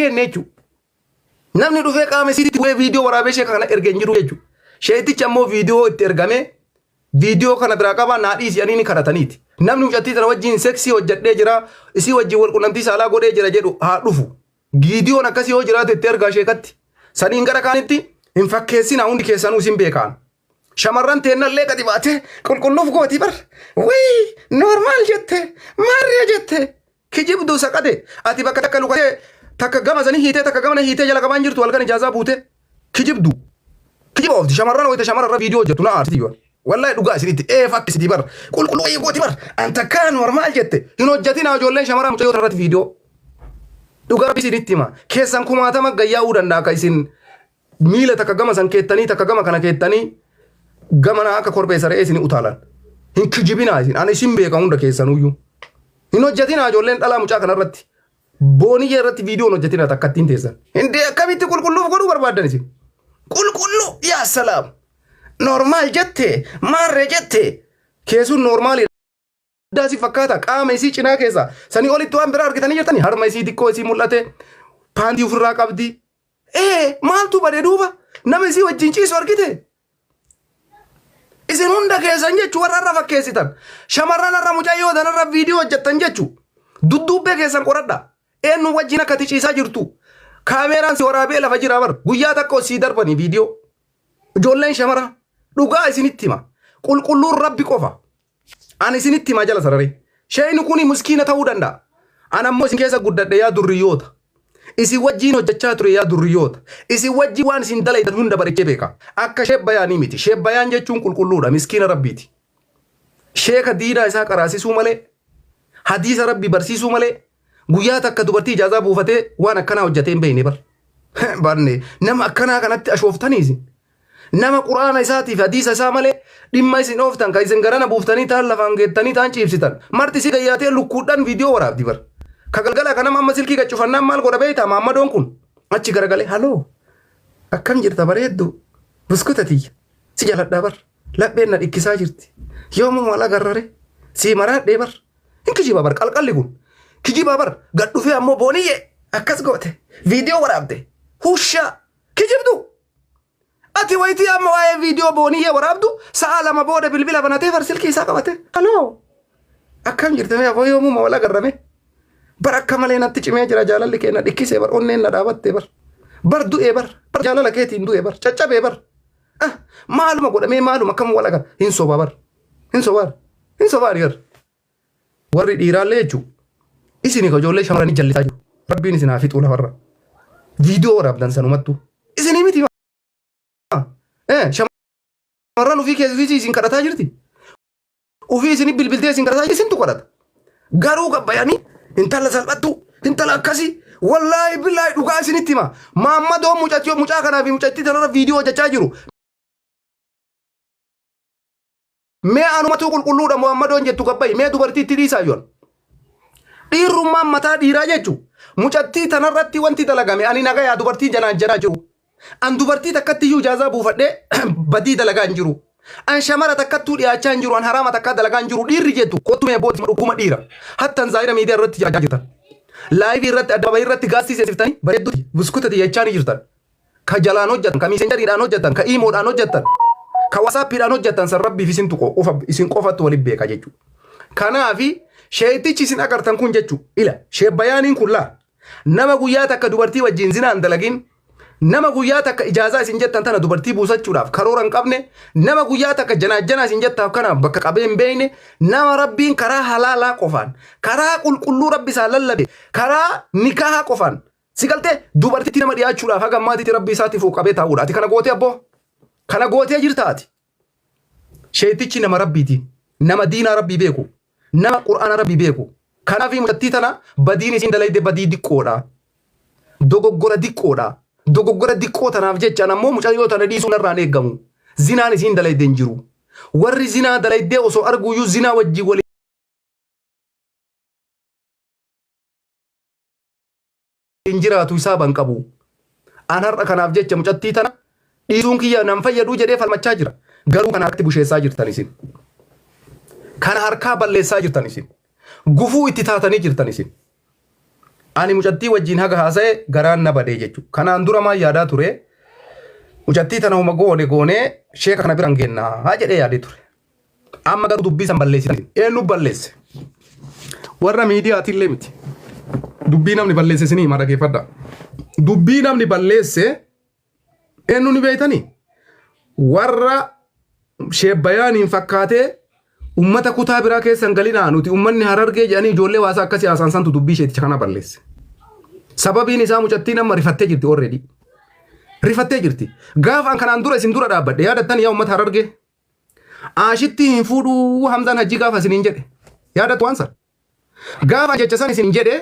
geenne jechuudha. Namni dhufee qaama isiitti bu'ee viidiyoo waraabee sheeka kana erge hin jiru jechuudha. Sheetichi ammoo viidiyoo itti ergamee viidiyoo kana biraa qabaa naa dhiisi jedhanii ni kadhataniiti. Namni mucattii tana wajjin seksii hojjedhee jira, isii wajjin wal qunnamtii saalaa godhee jira jedhu haa dhufu. Viidiyoon akkasii yoo jiraate itti ergaa sheekatti. Saniin gara kaanitti hin fakkeessinaa hundi keessanuu isin beekaan. Shamarran teennallee gadi baatee qulqulluuf gooti bar. Wii normaal jette maarree jette Kijibdu saqate ati bakka takka lukatee takka gama sanii hiitee takka gamana hiitee jala qabaan jirtu halkan ijaazaa buute kijibdu. Kijiba oofti shamarran wayita shamara irra viidiyoo hojjettu na aarsiti yoo. Wallahi dhugaa isinitti ee fakkisiti bar qulqulluu wayii gooti bar an takkaa normaal jette hin hojjetina ijoolleen shamaraa mucayyoo irratti viidiyoo. Dhugaa rabbi isinitti hima keessan kumaatama gayyaa'uu danda'a akka isin miila takka gama san keettanii takka gama kana keettanii gamana akka korbeessa re'ee isin utaalan. Hin kijibinaa isin ani isin beeka hunda keessanuyyuu. Hin hojjetinaa ijoolleen dhalaa mucaa kanarratti. Booniyyee irratti viidiyoo hin hojjetinaa takka ittiin teessan. Hindee akkamitti qulqulluuf godhuu barbaaddan isin? Qulqulluu yaa salaam. Normaal jette maarree jette keessuun noormaali. Addaa si fakkaata qaama isii cinaa keessa sanii olitti waan biraa argitanii jirtanii harma isii xiqqoo isii mul'ate paantii ofirraa qabdi. Ee maaltu bade duuba nama isii wajjin ciisu argite? Isin hunda keessan jechu warra irra fakkeessitan. Shamarran irra mucayyoo tanarra viidiyoo hojjettan jechu. Dudduubbee keessan qoradha. Eenyu wajjin akka ati ciisaa jirtu. Kaameeraan si waraabee lafa jira bar. Guyyaa takka sii darbanii viidiyoo. Ijoolleen shamara dhugaa isinitti hima. Qulqulluun rabbi qofa. Ani isinitti himaa jala sararee. Sheeyni kuni miskiina ta'uu danda'a. Ani ammoo isin keessa guddadhe yaa durriyyoota. Isin wajjiin hojjechaa ture yaa durriyyoota. Isin wajjiin waan isin dalaytan hunda bareechee beeka. Akka sheek bayaanii miti. Sheek bayaan jechuun qulqulluudha. Miskiina rabbiiti. Sheeka diinaa isaa qaraasisuu malee, hadiisa rabbii barsiisuu malee, guyyaa takka dubartii ijaazaa buufatee waan akkanaa hojjetee hin beekne bar. Barne nama akkanaa kanatti ashooftanii isin. Nama quraana isaatii fi hadiisa isaa malee dhimma isin ooftan kan isin garana buuftanii taan lafaan geettanii taan ciibsitan. Marti si gayyaatee lukkuudhaan viidiyoo waraabdi bar. Ka galgala kanama amma silkii gaccufannaan maal godha beektaa maammadoon kun achi garagalee haloo akkam jirta bareeddu buskuta tiyya si jaladhaa bar lapheen na dhikkisaa jirti yoomuu maal agarrare sii maraadhee bar hin kijiba bar qalqalli kun kijiba bar gad dhufee ammoo booniyyee akkas goote viidiyoo waraabde hushaa kijibdu Ati wayitii amma waa'ee viidiyoo booniyyee waraabdu sa'a 2 booda bilbila banatee far silkii isaa qabate. Haloo! Akkam jirta mee afoo yoomuma wal agarrame? Bar akka malee natti cimee jira jaalalli kee na dhikkisee bar onneen na dhaabatte bar. Bar du'ee bar bar jaalala keetiin du'ee bar caccabee bar. Ah, maaluma godhamee maaluma akkam wal agarra hin soba bar. Hin sobaa hin sobaa bar. Warri dhiiraallee jechuun isini ka ijoollee shamarranii jallisaa jiru. Rabbiin isin haa fixuu lafarra. Viidiyoo waraabdan sanumattu. Isinii miti maa? Eh, shamarran ofii keessa ofii isin kadhataa jirti. Ofii isin bilbiltee isin kadhataa jirti isintu kadhata. Garuu gabbayanii intala salphattu intala akkasii wallaahi billaahi dhugaa isinitti hima. Maammadoo mucattii mucaa kanaa fi mucattii tanarra viidiyoo hojjechaa jiru. Mee anumatuu qulqulluudha Muhammadoon jettu gabbayi mee dubartii itti dhiisaa yoon. Dhiirrummaan mataa dhiiraa jechu mucattii tanarratti wanti dalagame ani nagayaa dubartii janaan janaa jiru. An dubartii takkatti iyyuu ijaazaa buufadhee badii dalagaa hin jiru. An shamara takkattuu dhiyaachaa hin jiru an haraama takkaa dalagaa hin jiru dhiirri jettu kottu mee booda dhuguma dhiira. Hattan zaahira miidiyaa irratti jechaa jirtan. Laayivii irratti addababayii irratti gaastii seesiftanii bareedduti buskutati jechaa ni jirtan. Ka jalaan hojjatan, ka miisenjariidhaan hojjatan, ka iimoodhaan hojjatan, ka wasaappiidhaan hojjatan san rabbiif isintu qofa isin qofattu waliin beeka jechuudha. Kanaafi sheeytichi isin agartan kun jechuudha. Ila sheebbayaaniin kun laa nama guyyaa takka dubartii wajjin zinaan dalagin nama guyyaa takka ijaazaa isin jettan tana dubartii buusachuudhaaf karoora hin qabne nama guyyaa takka janaajjanaa isin jettaaf kana bakka qabee hin beekne nama rabbiin karaa halaalaa qofaan karaa qulqulluu rabbi isaa lallabe karaa nikaahaa qofaan Si galtee dubartitti nama dhiyaachuudhaaf haga ammaatitti rabbi isaatti fuuqabee qabee taa'uudha. Ati kana gootee abboo? Kana gootee jirta ati? Sheeytichi nama rabbiiti. Nama diinaa rabbii beeku. Nama qur'aana rabbii beeku. Kanaaf mucattii tana badiin isiin dalayde badii diqqoodha. Dogoggora diqqoodha. Dogoggora diqqoo tanaaf jecha an ammoo mucayyoo tana dhiisuun narraan eeggamu. Zinaan isiin dalayde hin jiru. Warri zinaa dalaydee osoo arguuyyuu zinaa wajjin waliin hin jiraatu hisaaba hin qabu. An har'a kanaaf jecha mucattii tana dhiisuun kiyya nan fayyaduu jedhee falmachaa jira. Garuu kana harkatti busheessaa jirtan isin. Kana harkaa balleessaa jirtan isin. Gufuu itti taatanii jirtan isin. Ani mucattii wajjin haga haasa'e garaan na badee jechuudha. Kanaan dura maal yaadaa ture? Mucattii tana homa goone goonee sheeka kana biraan geenna haa jedhee yaadee ture. Amma garuu dubbii san balleessitan. Eenyu balleesse? Warra miidiyaatillee miti. Dubbii namni balleesse isinii hima dhaggeeffadhaa. Dubbii namni balleesse eenyu ni beektanii? Warra sheebbayaaniin fakkaatee ummata kutaa biraa keessa hin galinaa nuti ummanni harargee jedhanii ijoollee waasaa akkasii haasaan santu dubbii isheeticha kana balleesse. Sababiin isaa mucattiin amma rifattee jirti already. Rifattee jirti. Gaafa an kanaan dura isin dura dhaabbadhe yaadattan yaa ummata harargee. Aashitti hin fuudhuu Hamzaan Hajjii gaafa isiniin jedhe. Yaadattu waan sana. Gaafa jecha san isin jedhe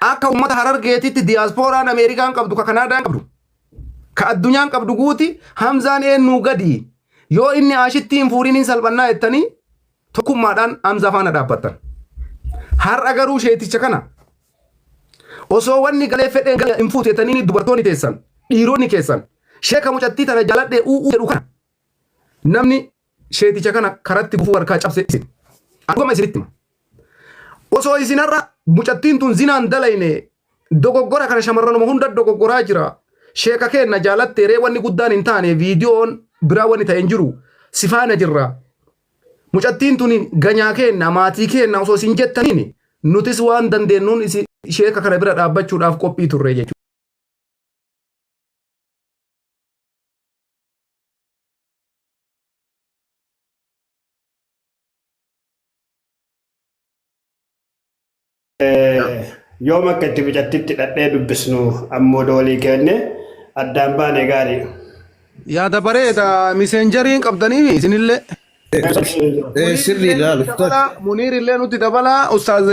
akka ummata harargeetitti diyaaspooraan Ameerikaan qabdu ka Kanaadaan qabdu ka addunyaan qabdu guuti Hamzaan eenyuu gadi yoo inni aashitti hin fuudhin hin salphannaa jettanii tokkummaadhaan Hamzaa faana dhaabbattan. Har'a garuu sheeticha kana osoo wanni galee fedheen galee hin fuutu jettanii dubartoonni teessan dhiironni keessan sheeka mucattii tana jaaladhee u'uu jedhu kana namni sheeticha kana karatti gufuu harkaa cabse isin. Dhugama isinitti hima. Osoo isin har'a mucattiin tun zinaan dalayne dogoggora kana shamarranuma hunda dogoggoraa jira. Sheeka keenna jaalattee ree wanni guddaan hin taane viidiyoon biraa wanni ta'e hin jiru. Si faana jirra. Mucattiin tun ganyaa keenna maatii keenna osoo isin jettaniin nutis waan dandeenyuun sheeka kana bira dhaabbachuudhaaf qophii turre jechuudha. Yoom akka itti mucattitti dhadhee dubbisnu ammoo doolii kenne addaan baane gaarii. Yaada bareeda miseenjariin qabdanii isinillee. Sirriidha ustaz. Dabalaa Muniir illee nutti dabalaa Ustaaz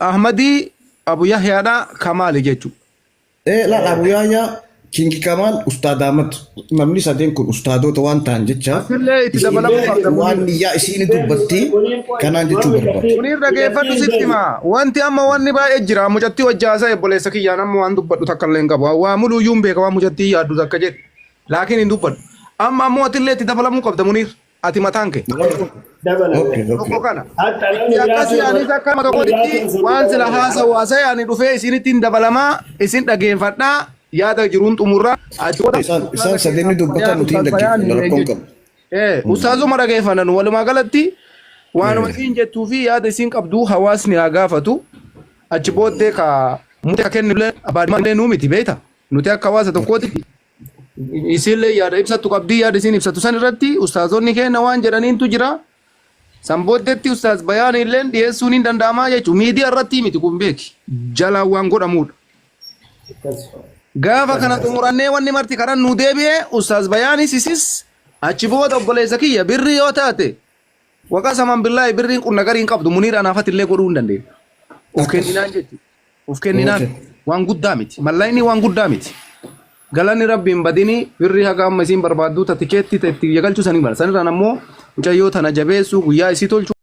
Ahmadii Abu Yahyaadha Kamaali jechuudha. Laal Abu Yahya, Kingi Kamaal, Ustaad Ahmad namni sadeen kun ustaadota waan ta'an jecha Asillee itti dabalamuu qabda waan Muniir. niyyaa isiin dubbatti kanaan jechuu barbaade. Muniir dhageeffadhu sitti hima. Wanti amma wanni baay'ee jira. Mucattii wajji haasa'e obboleessa kiyyaan amma waan dubbadhu takka illee hin qabu. Waa muluu iyyuu hin beeka waan mucattii yaaddu takka jedhe. Laakiin hin dubbadhu. Amma ammoo atillee itti dabalamuu qabda Muniir. Ati mataan kee. Dabalame. Okay, Tokko okay. kana. Hatta namni Itti akkasii biraatu anis akka nama tokkotti waan sila haasawu haasa'e ani dhufee isinitti hin dabalamaa isin dhageeffadhaa yaada jiruun xumurraa achi booda Isaan isaan sadeen ni dubbatan nuti hin dhaggeeffannu rakkoon qabu. Ustaazuma dhageeffannan walumaa galatti waanuma isiin jettuu fi yaada isiin qabdu hawaasni haa gaafatu achi booddee ka murtee ka kennullee abbaa nuu miti beekta nuti akka hawaasa tokkootti Isiillee yaada ibsattu qabdii yaada isiin ibsattu san irratti ustaazonni keenya waan jedhaniintu jira. San booddeetti ustaaz bayaan illeen dhiyeessuun hin danda'amaa jechuudha. Miidiyaa irratti miti kun beeki. Jalaan waan godhamuudha. Gaafa kana xumurannee wanni marti karan nu deebi'e ustaaz bayaanis isis achi booda obboleessa kiyya birrii yoo taate waqa saman billaahi birriin qunna garii hin qabdu muniir anaafati illee godhuu hin dandeenya. Of kenninaan jechuudha. Of kenninaan waan guddaa miti. Mallaqni waan guddaa miti. Galanni rabbi hin badini birri haga amma isiin barbaadduu ta tikeetti ta itti galchuu sanii mala. Sanirraan ammoo mucayyoo tana jabeessuu guyyaa isii tolchuu.